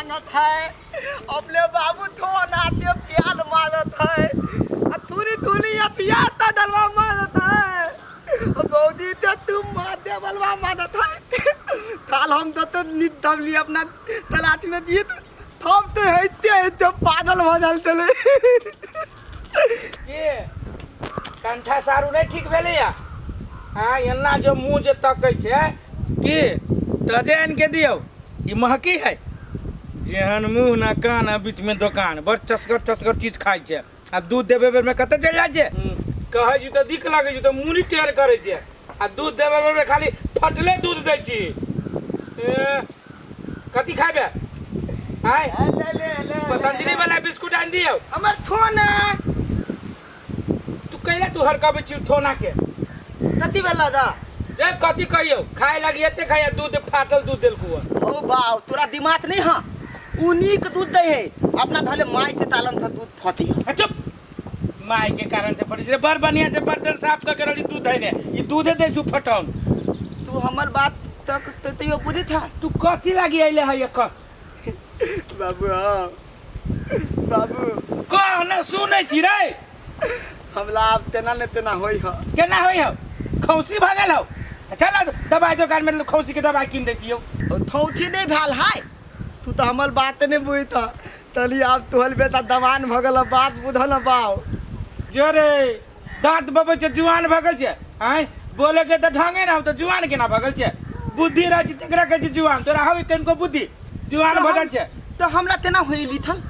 मांगत है अपने बाबू थोना ते प्याल मांगत है आ थूरी थूरी अथिया ता डलवा मांगत है बौदी ते तू मार दे बलवा मांगत है काल हम तो तो नित दबली अपना तलाश में दिए तो थप तो हेते हेते पागल भऽ गेल तले के कंठा सारू नहि ठीक भेलैया हाँ एना जो मुँह जे तकै छै की तजे आनि के दियौ ई महकी है जेहन मुँह ना कान आ बीचमे दोकान बड़ चसगर चसगर चीज खाइ छै आ दूध देबे बेरमे कतऽ चलि जाइ छै कहै छी तऽ दिक लगै छै तऽ मुँह टेढ़ करै छै आ दूध देबे बेरमे खाली फटले दूध दै छी ए, कथी खाबे आय ले ले ले पतंजलि वाला बिस्कुट आनि दियौ हमर थोना तू कैला तू हरकबै छी थोना के कथी भेल दा रे कथी कहियौ खाय लागी एते खाय दूध फाटल दूध देलकू ओ बाव तोरा दिमाग नहीं हाँ उ नीक दूध दे है अपना धले माय के तालन था दूध फती है चुप माय के कारण से पड़ी छै बड़ बढ़िया से बर्तन साफ कर के रहली दूध है ने ई दूधे दे छु फटौन तू हमर बात तक तो तैयो बुझी था तू कथी लागी अइले है ये कह बाबू हाँ बाबू कह न सुनै छी रे हमला आब तेना ने तेना होई ह केना होई हो खौसी भऽ गेल हो तऽ चल दवाई दोकान में खौसी के दवाई कीन दै छियौ ओ थौथी नहीं भेल हाय तू तो हमर बात नहीं बुझत तली आब तोहल बेटा दवान भऽ गेल बात बुझल न बाव जोरे दाँत बबै छै जुआन भऽ गेल छै आँय बोले के तऽ ढंगे ना हो तऽ जुआन केना भऽ गेल छै बुद्धि रहै छै तकरा कहै छै जुआन तोरा हवे कनिको बुद्धि जुआन भऽ गेल छै तऽ हमरा तेना होई लिथल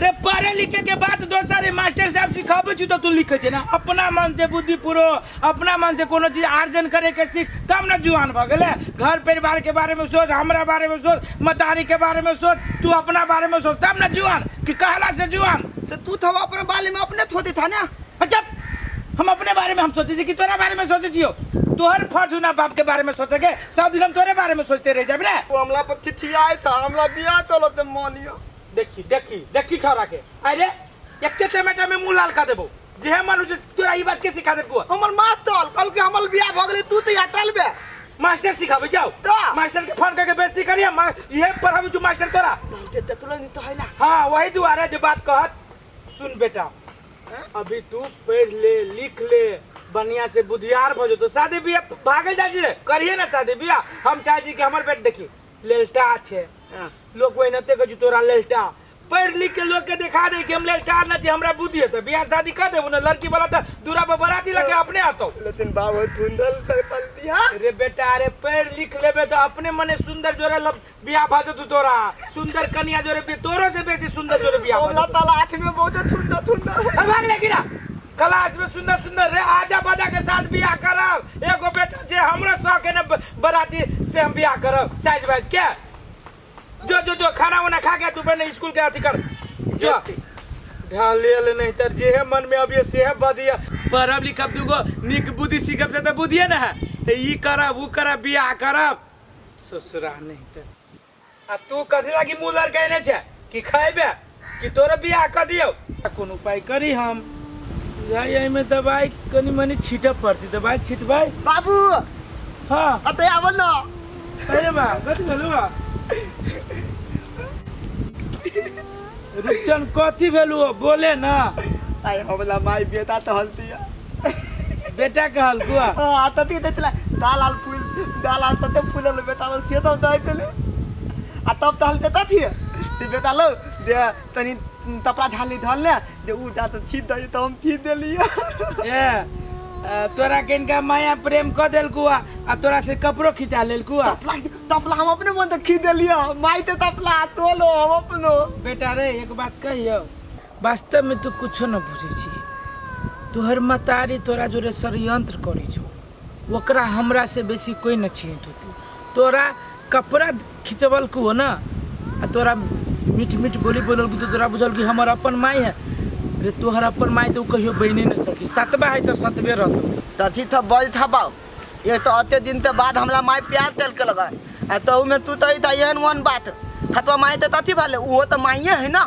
रे पढ़े लिखे के बात दोसर है मास्टर साहब सिखाबै छी तऽ तू लिखे छै ना अपना मन से बुद्धि पूरो अपना मन से कोनो चीज आर्जन करे के सीख तब ना जुआन भऽ गेलै घर परिवार के बारे में सोच हमरा बारे में सोच मतारी के बारे में सोच तू अपना बारे में सोच तब ना जुआन कि कहला से जुआन तो तू तो अपने बारे में अपने थोती था ना अच्छा हम अपने बारे में हम सोचे छी कि तोरा बारे में सोचे छियो तोहर फर्ज ना बाप के बारे में सोचे के सब दिन हम तोरे बारे में सोचते रह जाब रे तू हमला पर थिथियाए था हमला बियाह तो ते मानियो देखी देखी देखी छोरा के अरे एके टमाटर में मुंह लाल कर देबो जे मन हो तोरा ई बात के सिखा देलको हमर माँ तल कल के हमर बियाह भऽ गेलै तू तऽ यहाँ टलबे मास्टर सिखाबै जाओ तऽ? मास्टर के फोन करके बेइज्जती करिए इहे पढ़ाबै छौ मास्टर तोरा ते तुरंत तो है ना हाँ वही दुआरे जे बात कहत सुन बेटा अभी तू पढ़ ले लिख ले बढ़िया से बुधियार भऽ जेतो शादी बियाह भागल जाइ छै करिए ना शादी बियाह हम चाहै छी कि हमर बेट देखी लेलटा छै हाँ। लोग ओहिनाते कहै छै तोरा लेलटा पढ़ लिख के लोग के देखा दे कि हम लेलटा न छी हमरा बुद्धि है तऽ बियाह शादी कर देबो ना लड़की वाला तऽ दूरा पर बराती लगे अपने आतो लेकिन बाबू धुंधल से पलती हाँ रे बेटा अरे पढ़ लिख लेबे तो अपने मने सुंदर जोरे लब बियाह भऽ जेतौ तोरा सुंदर कन्या जोरे तोरो से बेसी सुंदर जोरे बियाह भऽ हमला जेतौ। ताला हाथ में बहुत थुंदा थुंदा ए, भाग ले गिरा क्लास में सुंदर सुंदर रे आजा बाजा के साथ बियाह करब एगो बेटा जे हमरा शौक है ना बराती से हम बियाह करब साइज वाइज के जो जो जो खाना वाना खा के तू पहले स्कूल के अथी कर जो ढालेल नहीं तर जे है मन में अब ये से है बजिया पढ़ब लिखब दूगो निक बुद्धि सीखब से तो बुद्धिए ना है तो ई करब ऊ करब बियाह करब ससुरा नहीं तर आ तू कथी लागी मुँह लड़केने छै कि खैबे कि तोरे बियाह कऽ दियौ कोन उपाय करी हम बुझाइ एहिमे दबाइ कनि मनि छीटऽ पड़तै दबाइ छिटबै बाबू हँ अतः आवल ना अरे बा कथी भेलौ बा रुपचन कथी भेलौ बोले ना आई हमला माई बेटा तो हलती है बेटा कहल बुआ हाँ तती देतला दाल आल फूल दाल आल तते फूलल बेटा बोल से तब दे देले आ तब तहल देता थी ते बेटा लो दे तनी तपड़ा झाली धल ने दे उ जा त थी दे त हम थी देलिए ए तोरा किनका माया प्रेम क देलकू आ तोरा से कपड़ो खिंचा लेलकू तपला तपला हम अपने मन से खी देलिए माई ते तपला तो लो हम अपनो बेटा रे एक बात कहियो वास्तव में तू कुछो न बुझै छी तोहर मतारी तोरा जोरे षड्यंत्र करै छौ ओकरा हमरा से बेसी कोई न चिन्हत होतै तोरा कपड़ा खिंचबलकू हो ना आ तोरा मीठ मीठ बोली बोललकू तो तोरा बुझल कि हमर अपन माई है रे तोहर अपन माई तो कहियो बनि न सकी सतबा है तो सतबे रहतौ तथी तो बल था बाऊ ये तो अते दिन के बाद हमरा माई प्यार तेल के लगा आ तो में तू तो एहन वन बात खतवा माई तो तथी भाले वो तो माइये है ना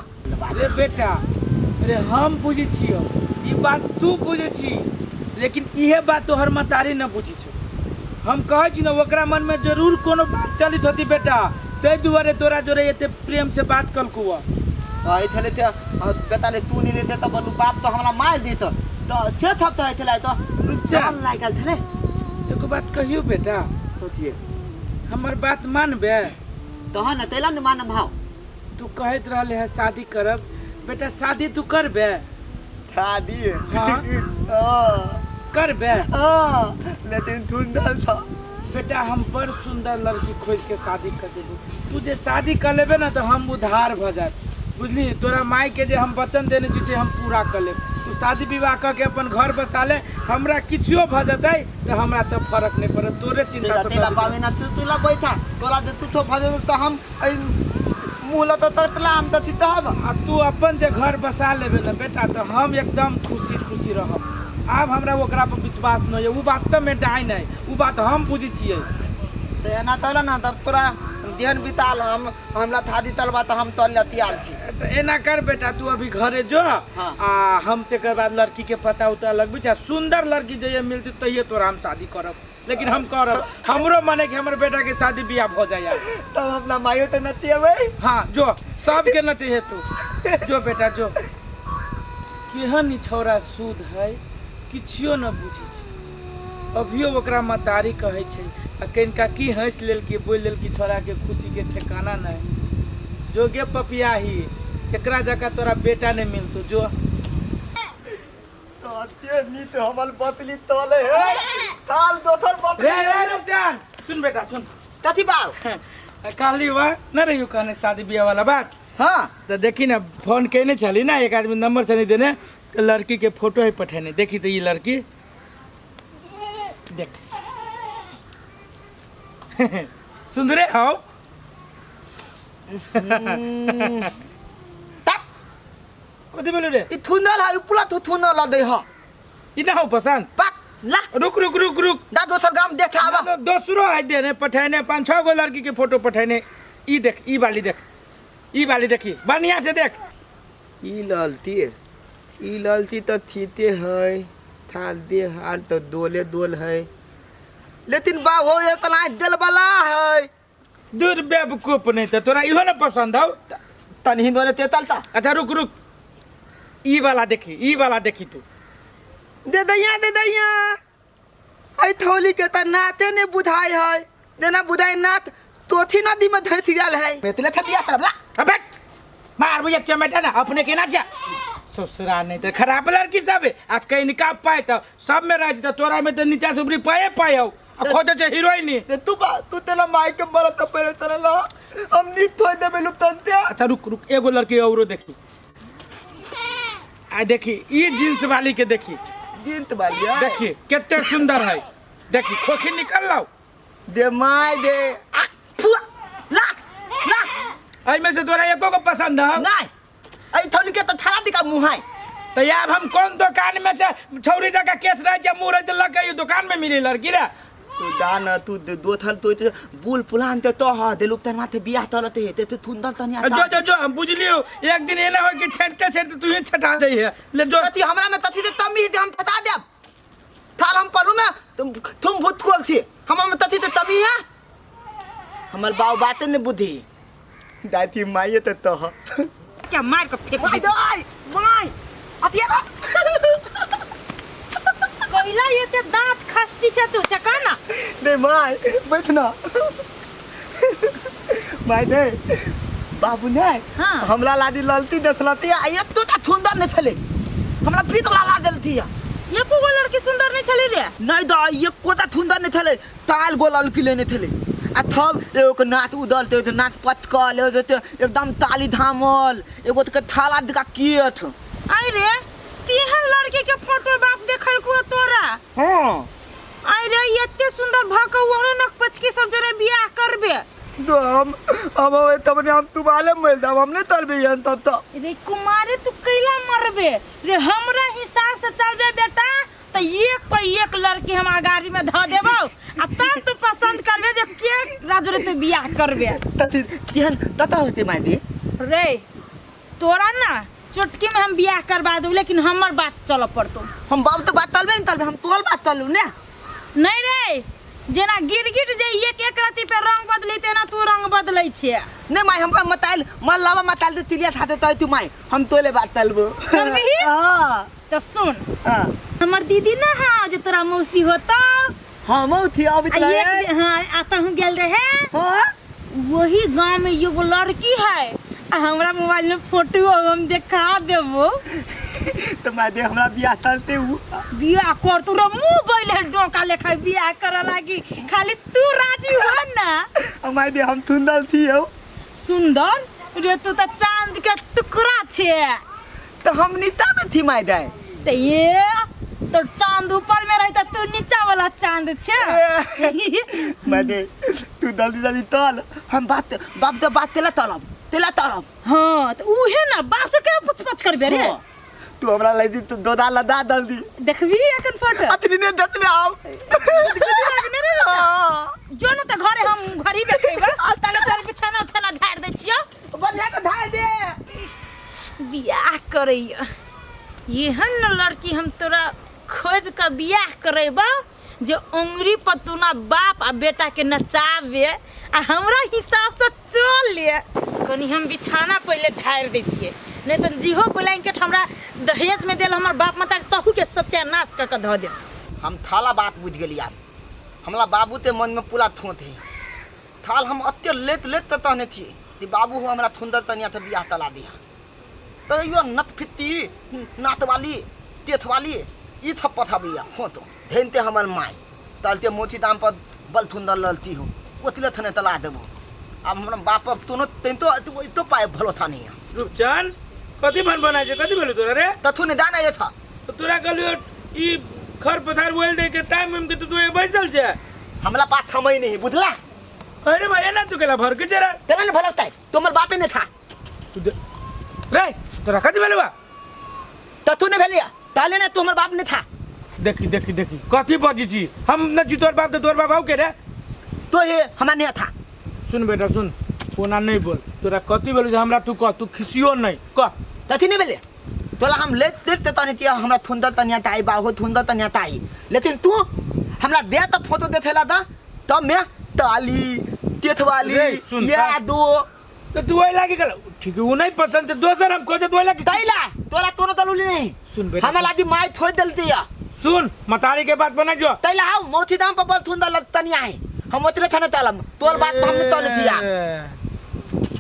रे बेटा रे हम बुझै छियौ ई बात तू बुझै छी लेकिन इहे बात तोहर मतारी न बुझै छौ हम कहै छी ने ओकरा मनमे जरूर कोनो बात चलित होती बेटा ताहि दुआरे तोरा जोरे एते प्रेम से बात कलकू हँ। एहि छलै ते बेटा ले तू नहीं रहते तऽ बोलू बाप तो हमरा मार देत तऽ छे थप तऽ छलै तऽ रुक जा। चल लागि गेल छलै। एगो बात कहियो बेटा। कथिए? हमर बात मानबे? तहन ने तैला ने मानब भाव। तू कहैत रहले है शादी करब, बेटा शादी तू करबे? शादी? हाँ। हाँ। करबे? हाँ, लेकिन धुंधल था। बेटा हम बड़ सुंदर लड़की खोज के शादी कर देबू, तू जे शादी कर लेबे ना तो हम उधार भऽ जायब, बुझली? तोरा माय के जे हम वचन देने छी से हम पूरा कर लेब। तू शादी विवाह कऽ के अपन घर बसा ले, हमरा किछुओ भऽ जेतै तऽ हमरा तऽ फर्क नहि पड़त, तोरे चिंता तेला से। तेला कहबे ना तू तेला बैठा तोरा जे तू भऽ जेतौ तऽ हम एहि मुँह लऽ तऽ ततला हम तऽ चितब। आ तू अपन जे घर बसा लेबे ने बेटा तऽ हम एकदम खुशी खुशी रहब। आब हमरा ओकरा पर विश्वास नहि यऽ, ओ वास्तवमे डाइन है, ओ बात हम बुझै छियै। तऽ एना तोला ना तब तोरा देहन बिताल हम हमरा थादी तलबा तऽ हम तल लतियाल छी। तऽ एना कर बेटा, तू अभी घरे जो। हाँ। आ हम तकर बाद लड़की के पता उता लगबै छी, आ सुंदर लड़की जहिया मिलतै तहिये तोरा हम शादी करब, लेकिन हम करब, हमरो मने कि हमर बेटा के शादी बियाह भऽ जाय। तब अपना माइयो तऽ नतियेबै। हाँ जो, सबके न चाहिए, तू जो बेटा जो। केहन ई छौड़ा शुद्ध है, किछियो न बुझै छै, अभियो ओकरा मतारी कहै छै, आ कनिका की हँसि लेलकी बोलि लेलकी छौड़ाके खुशीके ठेकाना नहि। जो गे पपियाही, एकरा जकाँ तोरा बेटा नहि मिलतौ, जो। ते नीत हमर बतली तले है थाल दोसर बतली। रे रे रुपजान, सुन बेटा सुन। कथी बाल? कहली वा न रहियो कहने शादी बियाह वाला बात। हाँ। तऽ देखी ने फोन केने छली ना, एक आदमी नंबर छली देने, तऽ लड़की के फोटो है पठेने, देखी तऽ ई लड़की देख सुंदरे हौ। तक कथी बोलू रे? ई थुनल है पुला तू थुनल दे ह। ई ना हो पसंद? पक ला। रुक रुक रुक रुक। दा दोसर गाम देख आवा। दोसरो है देने पठेने, 5-6 गो लड़की के फोटो पठेने। ई देख, ई वाली देख, ई वाली देखी बढ़िया से देख। ई ललती ई ललती तऽ थीते है थाल दे हाल तऽ दोले दोल है, लेकिन बा हो इतना दिल वाला है। दूर बेवकूफ, नहीं तो तोरा इहो ना पसंद हौ। तनी दोले ते तलता। अच्छा रुक रुक, ई वाला देखी, ई वाला देखी तू। दे दैया दे दैया, ऐ थौली के तऽ नाते ने बुझाय है, जेना बुझाय नाथ तोथी नदी में धसि गेल है। बेतले थपिया तरफ ला। अबे मार बुझे चमेटा ना अपने के ना जा ससुरा, नहीं तो खराब लड़की सब है। आ कनिका पाए तो सब में रह जेतौ, तोरा में तो नीचा से ऊपरी पाए पाए हौ, आ खोजे छै हीरोइन। ते तू बा तू तेला माई के बड़ा त पहले तरह ला हम नीक थोइ देबे लुपतन ते। अच्छा रुक रुक, एगो लड़की औरो देखी, आ देखी ई जींस वाली के देखी। जींस वाली है। देखी कते सुंदर है, देखी खोखी निकल लाओ। दे माय दे आ फुआ ला ला। एहि में से तोरा एको को पसंद है? नहीं, ऐ थोड़ी के तो थाला दिका मुंह है। तो यार हम कौन दुकान में से छौरी जगह केस रहे छै मुंह रहे लग गई दुकान में मिली लड़की रे। तू दान तू दो थल तो बुल पुलान ते तो ह दे लुपतन माथे बियाह तलते ते तू थुंदल तनी आता। जो जो जो हम बुझलियो, एक दिन एना हो कि छेड़ते छेड़ते तू ही छटा जाइ है, ले जो। तथी हमरा में तथी ते तमी दे हम छटा देब थाल हम परू में तुम तुम भूत कोल थी हमरा में तथी ते तमी है। हमर बाऊ बाते ने बुद्धि दाती माये ते तो ह क्या मार के फेंक माय दे। दाई माय अतिया ना कैला ये ते दांत खसती छै तू चका ना दे my बैठ ना my दे बाबू ने। हाँ। हमरा लादी ललती देखलती आ एक तो ता थुंदर नहीं छले, हमरा पीत ला देलती है। ये को लड़की सुंदर नहीं छले रे? नहीं दा ये कोता थुंदर नहीं छले, ताल गो ललकी लेने छले आ थब एगो के नाथ उदल ते नाथ पतकल एगो ते एकदम ताली धामल एगो के थाला दिका कियथ। आई रे तेहन लड़की के फोटो बाप देखल को तोरा? हां। आई रे एते सुंदर भक ओनो नक पचकी सब जोरे बियाह करबे। तो हम अब ओए तब ने हम तुबाले मिल दब हम नहीं तलबे हन तब तो। रे कुमारे तू कैला मरबे रे, हमरा हिसाब से चलबे बेटा तो एक पर एक लड़की हम गाड़ी में ध देबौ आ तब तू पसंद करबे जे के राजू रे तू बियाह करबे। तथी तेहन तता होते my they. रे तोरा ना चुटकी में हम बियाह करवा देब, लेकिन हमर बात चल पड़तो। हम बाप तो बात तलबे नहीं तलबे, हम तोहर बात तलू ने। नहीं रे जेना गिरगिट जे एक एक रति पे रंग बदली तेना तू रंग बदलै छे। नहीं माई हम मताइल मन लावा मताइल तो तिलिया थाते तो तू माई हम तोले बात तलबो। करबिही? हां। तो सुन। हां। हमर दीदी ना हाँ जे तोरा मौसी होता। हां मौसी अभी आ एक दिन हाँ आता हूँ गेल रहे। हां। वही गांव में एगो लड़की है आ हमरा मोबाइल में फोटो हम देखा देबो। तो मैं दे हमरा बियाह चलते हूँ। बियाह कर तू रे मुंह बैल है डोका लेखा बियाह करे लागी खाली तू राजी हो ना। हमारे दे हम सुंदर थी हो। सुंदर रे तू तो चांद के टुकड़ा छे। तो हम नीचा में थी my day. तो ये तो चांद ऊपर में रहता तू नीचा वाला चांद छे। मैं दे तू जल्दी जल्दी तल हम बात बाप तो बात तेला तलब तेला तलब। हाँ तो उहे ना बाप से क्या पूछ पाछ करबे रे। हाँ। तू हमरा लै दी तू दोदा लदा जल्दी। देखबी एखन फोटो? अतनी ने दत में आओ। जो न त घरे हम घरी देखेबा ताले तोर बिछाना उछाना झाड़ दै छियो। बढ़िया तो झाड़ दे। बियाह करैया एहन न लड़की हम तोरा खोज के बियाह करेबा जे उंगरी पर तू ना बाप आ बेटा के नचाबे आ हमरा हिसाब से चले। कनी हम बिछाना पहले झाड़ दै छियै नहीं तो जीहो ब्लैंकेट हमरा दहेज में देल हमर बाप माता तहू के सत्यानाश कर के धऽ दे। हम थाला बात बुझ गेली यार हमरा बाबू ते मन में पूरा थोत है थाल हम अत्य लेत लेत त तहने थी कि बाबू हो हमरा थुंदर तनिया थे बियाह तला दिया तो यो नत फित्ती नात वाली तेथ वाली ई थप्पा था भैया हो तो धेनते हमर माय तलते मोची दाम पर बल थुंदर ललती हो ओतले थने तला देबो। अब हमरा बाप अब तोनो तेन तो तो पाए भलो था नहीं। रूपचंद कथी बन बनाय छै कथी भेलो तोरा रे? तथु ने दाना ये था। तो तोरा कहलियो ई खर पथार बोल दे के टाइम उम के तो तू बैसल छै। हमरा पास थमई नहीं बुझला। अरे भाई एना तू केला भर के जरा तेरा ने भलकता है तो हमर बापे ने था। तू दे रे तोरा कथी भेलो बा? तथु ने भेलिया ताले ने तू हमर बाप ने था। देखी देखी देखी कथी बजी छी हम न जी तोर बाप तो तोर बाप आउ के रे। तो ये हमरा नहीं था। सुन बेटा सुन कोना नहीं बोल तोरा कथी भेलो जे हमरा तू कह तू खिसियो नहीं कह। तथी नहीं भेले तोला हम ले ले ते तने तिया हमरा थुंदर तनिया ताई बाहो थुंदर तनिया ताई लेकिन तू हमरा दे त फोटो देखेला दा तब मैं ताली तेथवाली या दो तो तू ओइ लागी गेल ठीक उ नहीं पसंद दोसर हम खोजे तो ओइ लागी तैला तोला तोनो तलुली नहीं। सुन बेटा हमरा लागी my थोइ देलती या। सुन मतारी के बात बना जो तैला आओ मोथी दाम पर बल थुंदर तनिया है हम ओतरे थने तलम तोर बात हमने तले थिया।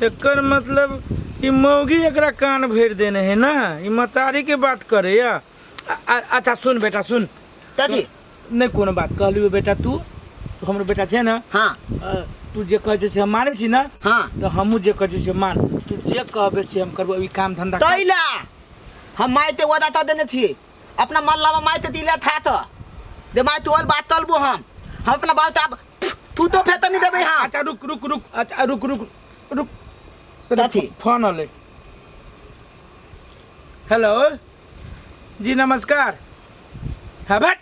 एकर मतलब ई मौगी एकरा कान भर देने है ना ई मतारी के बात करे या। अच्छा सुन बेटा सुन कथी नहीं कोनो बात कहलियो बेटा तू हमरो बेटा छे ना। हां तू जे कहै छै से हम मानै छी ना। हां तो हमहूँ जे कहै छी से मान तू जे कहबे से हम करबो ई काम धंधा तैला हम my ते वादा त देने थी अपना माल लावा my ते दिला था तो दे my तू और बात तलबो हम अपना बात अब तू तो फेत नहीं देबे। हां अच्छा रुक रुक रुक अच्छा रुक रुक रुक कथी फोन आले। हेलो जी नमस्कार। हाँ भट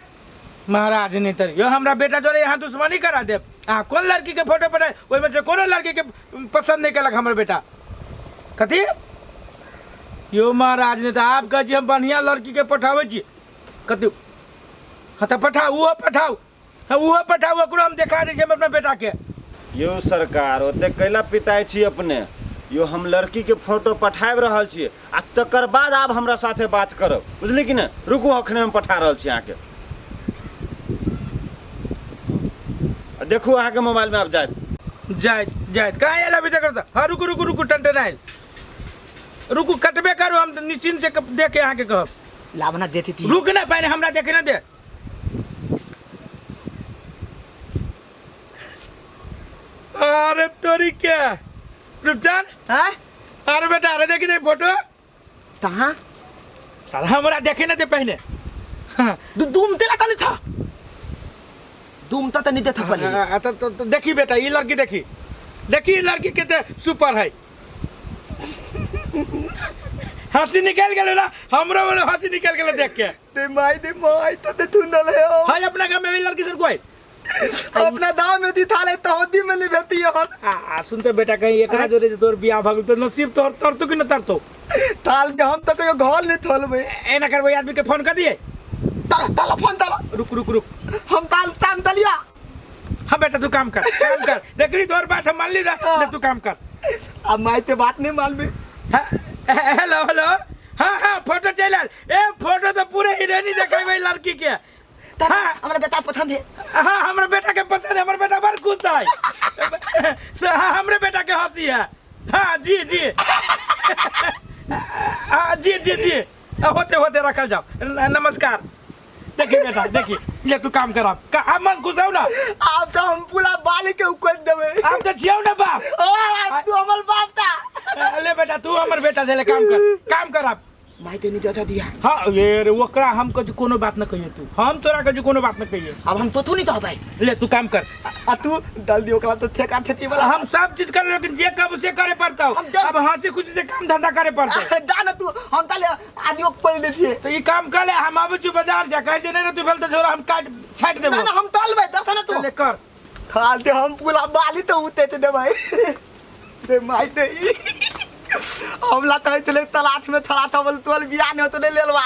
महाराज नहीं तर यो हमरा बेटा जोरे यहाँ दुश्मनी करा देब। आ कौन लड़की के फोटो पठाए ओहिमे से कोनो लड़की के पसंद नहीं कलक हमर बेटा कथी यो महाराज ने तो आप कह हम बढ़िया लड़की के पठाबै छी कथी। हाँ तो पठाउ ओहो पठाउ हाँ ओहो पठाउ ओकरो हम देखा दै छी हम अपना बेटा के। यो सरकार ओते कैला पिताइ छी अपने यो हम लड़की के फोटो पठाबि रहल छी आ तकर बाद आब हमरा साथे बात करब बुझली कि ने। रुकू अखने हम पठा रहल छी अहाँके देखू अहाँके मोबाइल में आब जायत जायत जायत कहाँ आयल अभी तक। हाँ रुकू रुकू रुकू टन आयल रुकू कटबे करू हम निश्चिंत से देख के अहाँके कहब। लावना देती थी रुक ना पहले हमरा देखे ना दे। अरे तोरी क्या रुपचान? हाँ? अरे बेटा अरे देखी दे फोटो कहाँ साला हमरा देखे ना दे पहले। हाँ। दुम तेला तले था दुम त नहीं देता पहले। हाँ, तो देखी बेटा ये लड़की देखी देखी ये लड़की कितने सुपर है। हंसी निकल गेल ना हमरो हंसी निकल गेल देख के। दे माई तो दे थुंदल है हां अपना गांव में भी लड़की सर कोई अपना दाव में दी थाले तो होदी में नहीं भेती है। आ सुनते बेटा कहीं एकरा जोरे जे तोर बियाह भगल तो नसीब तोर तर तो कि न तर तो थाल के हम तो कहियो घर नहीं थोलबे। एना करबो आदमी के फोन कर दिए ताला ताला फोन ताला रुक रुक रुक हम ताल ताम तलिया। हाँ बेटा तू काम कर, काम कर। देख ली तोहर बात हम मान ली ना, ले तू काम कर। अब माई ते बात नहीं मानबे। हाँ, हेलो हेलो, हाँ हाँ फोटो चल आयल। ए फोटो तो पूरे हीरोइनी देखेबै लड़की के। हाँ। हमरा बेटा पसंद है। हाँ हमरा बेटा के पसंद है, हमर बेटा बड़ खुश है। से हाँ हमरे बेटा के हंसी है। हाँ जी जी, हाँ जी जी जी, होते होते रखल जाओ। नमस्कार। देखिए बेटा देखिए, ले तू काम कर। अब मन खुश हो ना? अब तो हम पूरा बाल के उकोड़ देबे। अब तो जियो ना बाप। ओ अब तू हमर बाप था। ले बेटा तू हमर बेटा से ले काम कर, काम कर अब। माई तेनी जता दिया। हाँ ये रे ओकरा हम कछु कोनो बात न कहिए, तू हम तोरा कछु कोनो बात न कहिए। अब हम तो तू नहीं तो भाई। ले तू काम कर। आ तू दल दियो ओकरा तो ठेका ठेती वाला। हम सब चीज कर लेकिन जे कब से करे पड़ता। अब हंसी खुशी से काम धंधा करे पड़ता। दा ना तू हम ताले आदि खोल देथिए। तो ई काम कर ले, हम आबै छी बाजार से, कहे जे नहीं रे तू भेल तो झोरा हम काट छाट देबो। ना ना हम तलबै दस ना तू। ले कर। खाल दे हम पूरा बाली तो उते ते देबै। दे माई दे हमला तो इतने तलाश में थरा था बोल तोल बिया नहीं तो नहीं लेलवा।